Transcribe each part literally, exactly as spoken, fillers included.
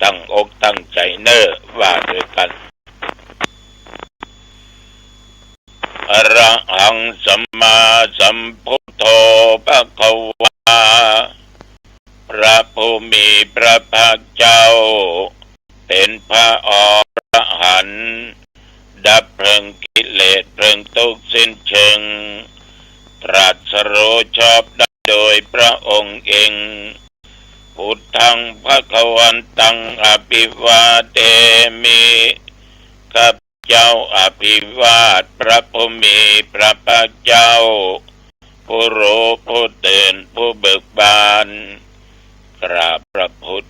ตั้งอกตั้งใจเน้อ ว่าด้วยกัน Arahaṃ sammāsambuddho bhagavā. พระผู้มีพระภาคเจ้า เป็นพระอรหันต์ ดับเพลิงกิเลสเพลิงทุกข์สิ้นเชิง ตรัสรู้ชอบได้โดยพระองค์เอง Buddhaṃ bhagavantaṃ abhivādemi. ข้าพเจ้าอภิวาทพระผู้มีพระภาคเจ้า ผู้รู้ผู้ตื่นผู้เบิกบาน กราบพระพุทธ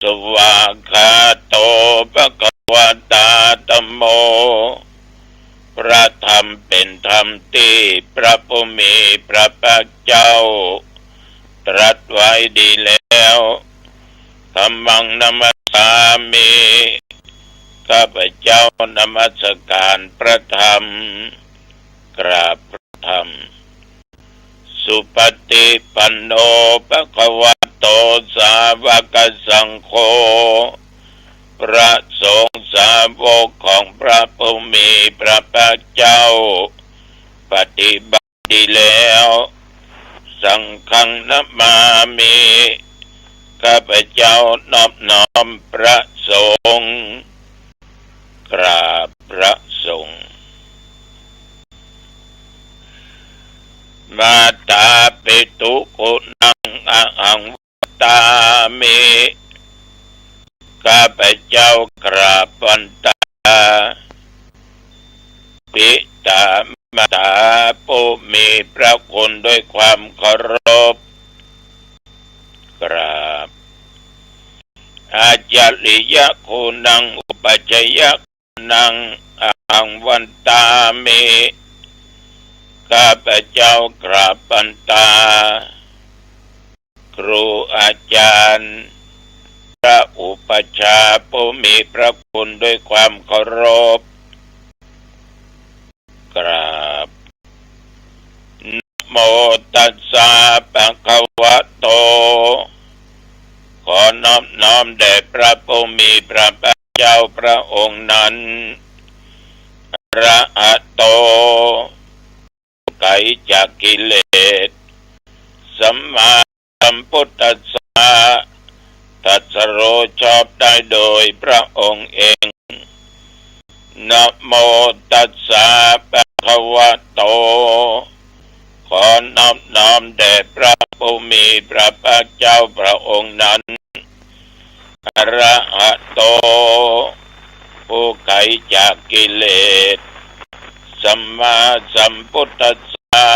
Svākkhāto bhagavatā dhammo. พระธรรมเป็นธรรมที่พระผู้มีพระภาคเจ้า ตรัสไว้ดีแล้ว Dhammaṃ namassāmi. ข้าพเจ้านมัสการพระธรรม กราบพระธรรม Supaṭipanno bhagavato sāvakasaṅgho. พระสงฆ์สาวกของพระผู้มีพระภาคเจ้า ปฏิบัติดีแล้ว Saṅghaṃ namāmi. ข้าพเจ้านอบน้อมพระสงฆ์ กราบพระสงฆ์ Mātāpituguṇaṃ ahaṃ vandāmi. ข้าพเจ้ากราบวันตา ปิตามารดาผู้มีพระคุณด้วยความเคารพ กราบ Ācariyaguṇaṃ upajjhayaguṇaṃ ahaṃ vandāmi. ข้าพเจ้ากราบวันตา ครูอาจารย์ พระอุปัชฌาย์ผู้มีพระคุณด้วยความเคารพ กราบ Namo tassa bhagavato. ขอนอบน้อมแด่พระผู้มีพระภาคเจ้าพระองค์นั้น Arahato ไกลจากกิเลส Sammāsambuddhassa ตรัสรู้ชอบได้โดยพระองค์เอง Namo tassa bhagavato. ขอนอบน้อมแด่พระผู้มีพระภาคเจ้าพระองค์นั้น Arahato ผู้ไกลจากกิเลส Sammāsambuddhassa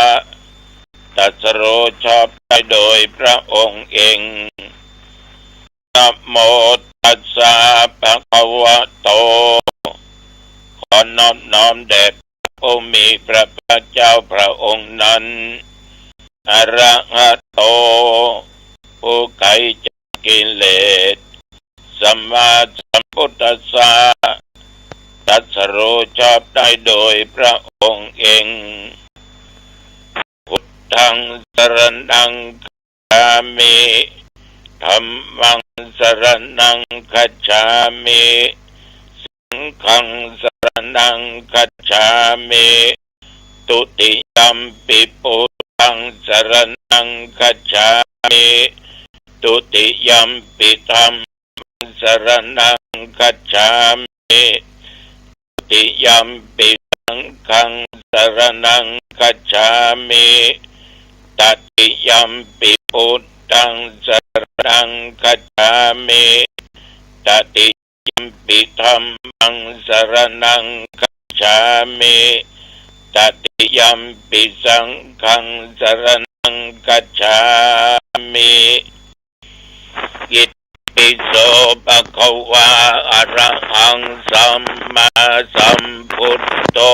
ตรัสรู้ชอบได้โดยพระองค์เอง Namo tassa bhagavato. ขอนอบน้อมแด่พระผู้มีพระภาคเจ้าพระองค์นั้น Arahato ผู้ไกลจากกิเลส Sammāsambuddhassa ตรัสรู้ชอบได้โดยพระองค์เอง Buddhaṃ saraṇaṃ gacchāmi. Dhammaṃ saraṇaṃ gacchāmi. Saṅghaṃ saraṇaṃ gacchāmi. Dutiyampi buddhaṃ saraṇaṃ gacchāmi. Dutiyampi dhammaṃ saraṇaṃ gacchāmi. Dutiyampi saṅghaṃ saraṇaṃ gacchāmi. Tatiyampi buddhaṃ saraṇaṃ gacchāmi. Tatiyampi dhammaṃ saraṇaṃ gacchāmi. Tatiyampi saṅghaṃ saraṇaṃ gacchāmi. Itipi so bhagavā arahaṃ sammāsambuddho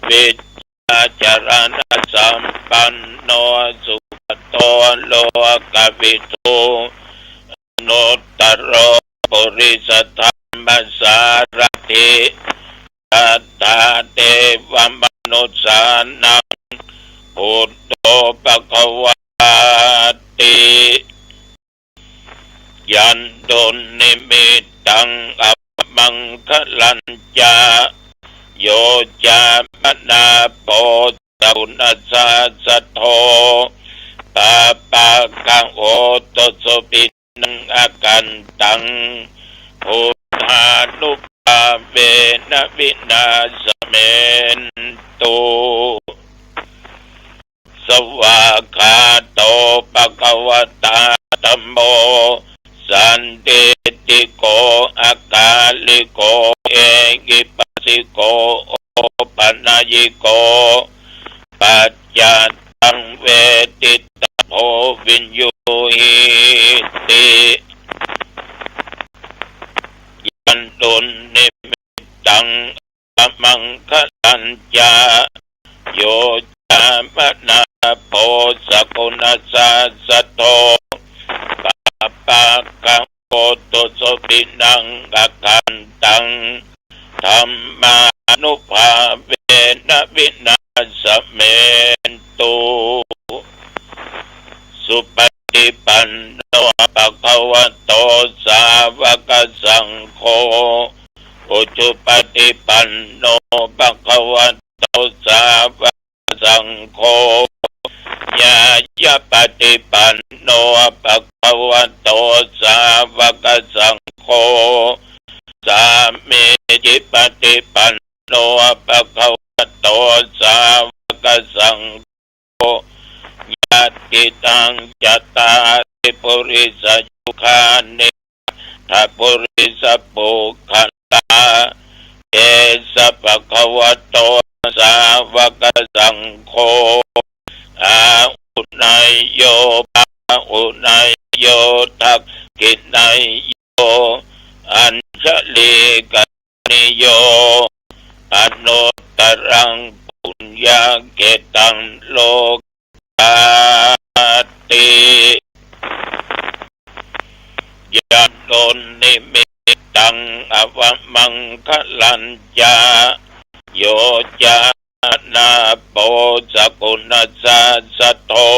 vijjācaraṇasampanno sugato lokavidū anuttaro purisadammasārathi satthā devamanussānaṃ buddho bhagavāti. Yaṃ dunnimittaṃ avamaṅgalañca, yo cāmanāpo sakuṇassa saddo, pāpaggaho dussupinaṃ akantaṃ, buddhānubhāvena vināsamentu. Svākkhāto bhagavatā dhammo, sandiṭṭhiko akāliko ehipassiko opanayiko, paccattaṃ veditabbo viññūhīti. Yaṃ dunnimittaṃ avamaṅgalañca, yo cāmanāpo sakuṇassa saddo, pāpaggaho dussupinaṃ akantaṃ, dhammānubhāvena vināsamentu. Supaṭipanno bhagavato sāvakasaṅgho, ujupaṭipanno bhagavato sāvakasaṅgho, ñāyapaṭipanno bhagavato sāvakasaṅgho, sāmīcipaṭipanno bhagavato sāvakasaṅgho, yadidaṃ cattāri purisayugāni aṭṭha purisapuggalā, esa bhagavato sāvakasaṅgho, āhuneyyo pāhuneyyo dakkhiṇeyyo añjalikaraṇīyo, anuttaraṃ puññakkhettaṃ lokassāti. Yaṃ dunnimittaṃ avamaṅgalañca, yo cāmanāpo sakuṇassa saddo,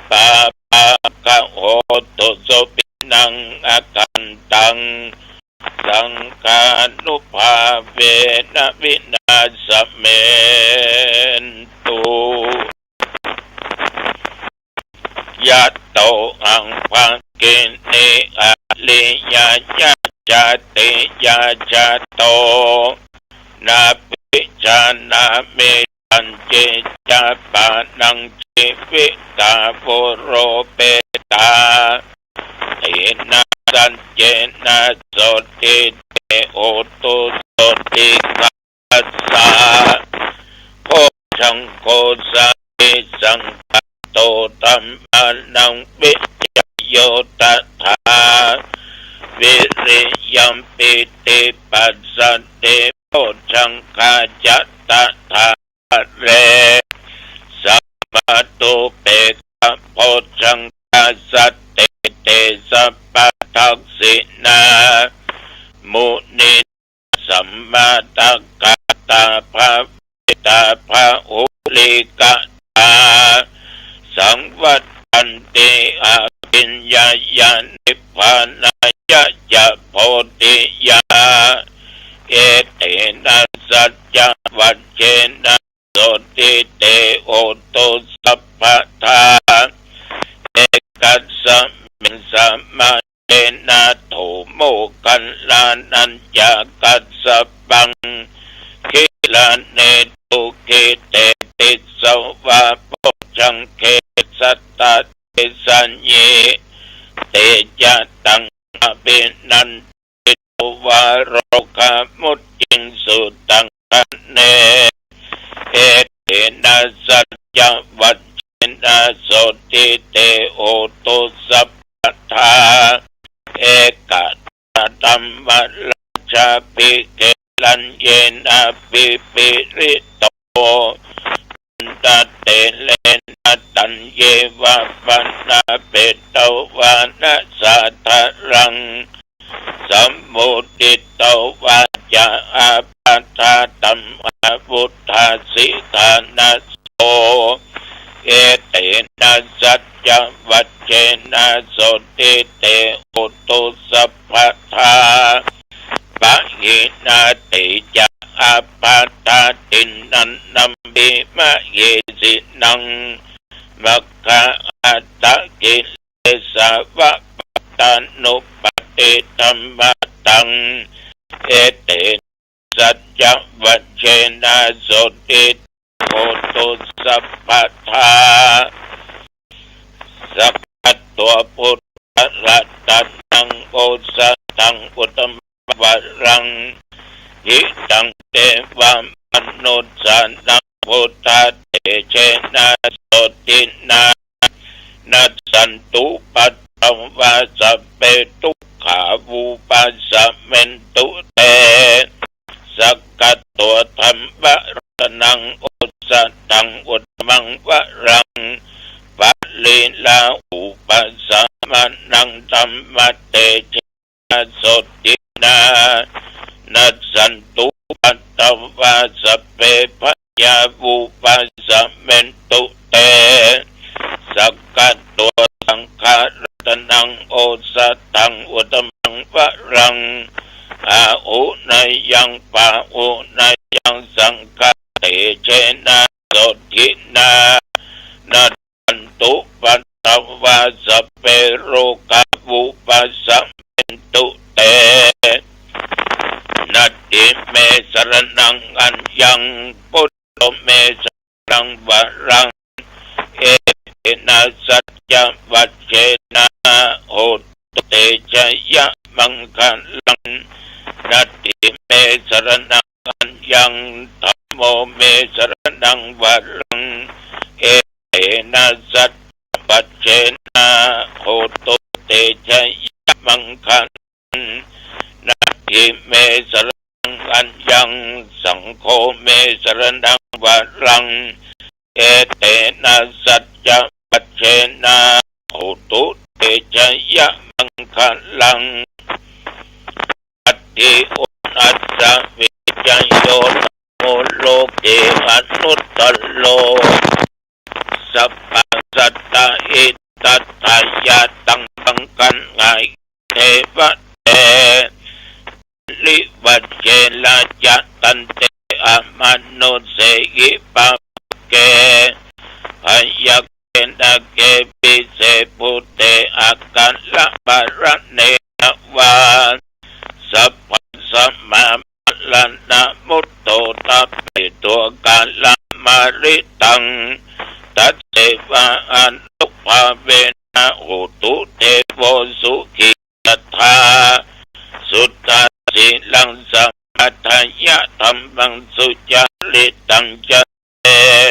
pāpaggaho dussupinaṃ akantaṃ, saṅghānubhāvena vināsamentu. Yatohaṃ bhagini ariyāya jātiyā jāto, nābhijānāmi sañcicca pāṇaṃ jīvitā voropetā. Tena saccena sotthi te hotu sotthi gāhassa. Bojjhaṅgo satisaṅkhāto dhammānaṃ vicayo tathā, viriyampīti passaddhi bojjhaṅgā ca tathāpare. Samādhupekkhabojjhaṅgā sattete sabbadassinā, munindo sammadakkhātā bhāvitā bahulīkatā, saṃvattanti abhiññāya nibbānāya ca bodhiyā. Etena saccavajjena sotthi te hotu sabbadā. Ekasmiṃ samaye nātho moggallānañca kassapaṃ, gilāne dukkhite disvā bojjhaṅge satta desayi. Te ca taṃ abhinanduṃ vā rogā mucciṃsu taṅkhaṇe. Etena saccavajjena sotthi te hotu sabbadā. Ekadā dhammarājāpi gelaññenābhipīḷito, daṇḍaterena taññeva bhaṇāpetvāna sādaraṃ, sammoditvā ca ābādhā tamhā vuṭṭhāsi ṭhānaso. Etena saccavajjena sotthi te hotu saṅkhārattānuppattidhammataṃ, etena saccavajjena sotthi hotu sabbadā. Sakkatvā buddharatanaṃ osathaṃ uttamaṃ varaṃ, hitaṃ devamanussānaṃ buddhatejena sotthinā, nassantupaddavā sabbe dukkhā vūpasamentu te. Sakkatvā dhammaratanaṃ osathaṃ uttamaṃ varaṃ, pariḷāhūpasamanaṃ dhammatejena sotthinā, nassantupaddavā sabbe bhayā vūpasamentu te. Sakkatvā saṅgharatanaṃ osathaṃ uttamaṃ varaṃ, āhuneyyaṃ pāhuneyyaṃ saṅghatejena sotthinā, nassantupaddavā sabbe rogā vūpasamentu te. Natthi me saraṇaṃ aññaṃ, buddho me saraṇaṃ varaṃ, etena saccavajjena hotu te jayamaṅgalaṃ. Natthi me saraṇaṃ aññaṃ, dhammo me saraṇaṃ varaṃ, etena saccavajjena hotu te jayamaṅgalaṃ. Natthi me saraṇaṃ aññaṃ, saṅgho me saraṇaṃ varaṃ, etena saccavajjena hotu te jayamaṅgalaṃ. Atthi uṇhissa vijayo dhammo loke anuttaro, sabbasattahitatthāya taṃ paṇḍaṃ gaṇhāhi devate. Parivaje rājadaṇḍe amanussehi pāvake, byagghe nāge vise bhūte akālamaraṇena vā, sabbasmā maraṇā mutto tappetvā kālamāritaṃ, tasseva ānubhāvena hotu devo sukhī sadā. Suddhasīlaṃ samādāya dhammaṃ sucaritaṃ care,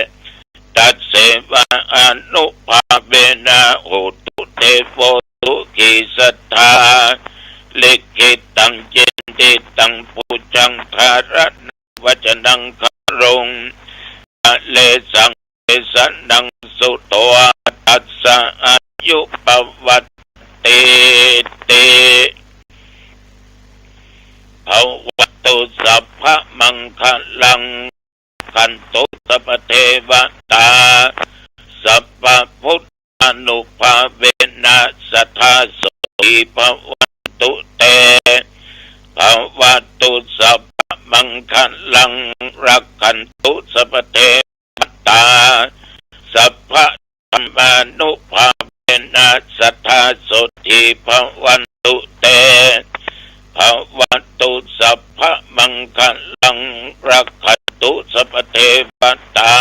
tasseva ānubhāvena hotu devo sukhī sadā. Likkhitaṃ cintitaṃ pūjaṃ dhāraṇā vacanaṃ garuṃ, kale saṃdesanaṃ sutvā tassa āyu pavaḍḍhati. Bhavatu sabbamaṅgalaṃ, rakkhantu sabbadevatā, sabbabuddhānubhāvena sadā sotthī bhavantu te. Bhavatu sabbamaṅgalaṃ, rakkhantu sabbadevatā, sabbadhammānubhāvena sadā sotthī bhavantu te. Bhavatu sabbamaṅgalaṃ, rakkhantu sabbadevatā,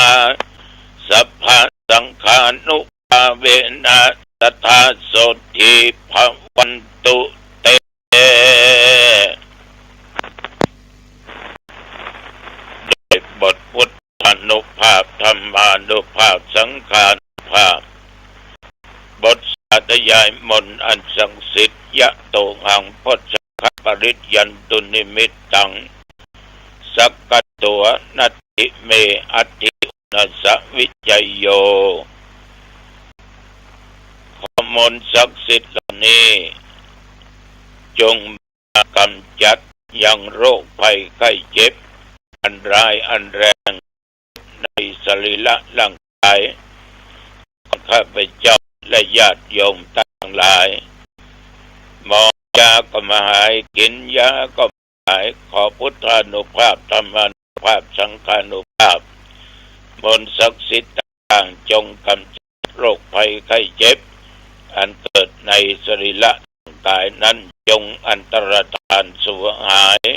sabbasaṅghānubhāvena sadā sotthī bhavantu te. ด้วยบทพุทธานุภาพ ธรรมานุภาพ สังฆานุภาพ บทสาธยายมนต์อันศักดิ์สิทธิ์ Yatohaṃ bojjhaṅgaparittaṃ, natthi me saraṇaṃ aññaṃ, sakkatvā natthi me atthi uṇhissa vijayo. ขอมนต์ศักดิ์สิทธิ์เหล่านี้ จงมากำจัดยังโรคภัยไข้เจ็บ อันร้ายอันแรง ในสรีระร่างกาย ของข้าพเจ้าและญาติโยมทั้งหลาย หมอยาก็มาหาย กินยาก็หาย ขอพุทธานุภาพ ธรรมานุภาพ สังฆานุภาพ มนต์ศักดิ์สิทธิ์ต่างๆ จงกำจัดโรคภัยไข้เจ็บ อันเกิดในสรีระร่าง ลายนั้นจงอันตรธานสูญหาย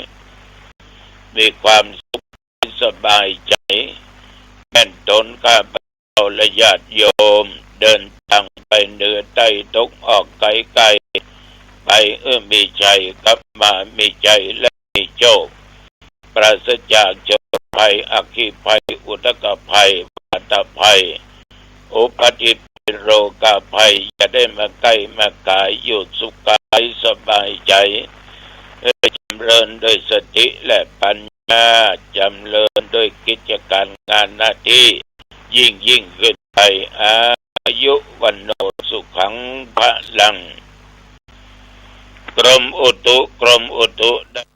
มีความสุขสบายใจ แม่นตนข้าพเจ้าและญาติโยม เดินทางไปเหนือใต้ตกออกไกลไกล ไปเออมีชัยกลับมามีชัยและมีโชค ปราศจากโชคภัย อัคคีภัย อุทกภัยวาตภัย อุบัติภัย โรคภัย อย่าได้มาใกล้มาขาย อยู่สุขกายสบายใจ เออจำเริญด้วยสติและปัญญา จำเริญด้วยกิจการงานหน้าที่ ยิ่งยิ่งขึ้นไป อายุ วันโน สุขัง พลัง กรมอุตุ กรมอุตุได้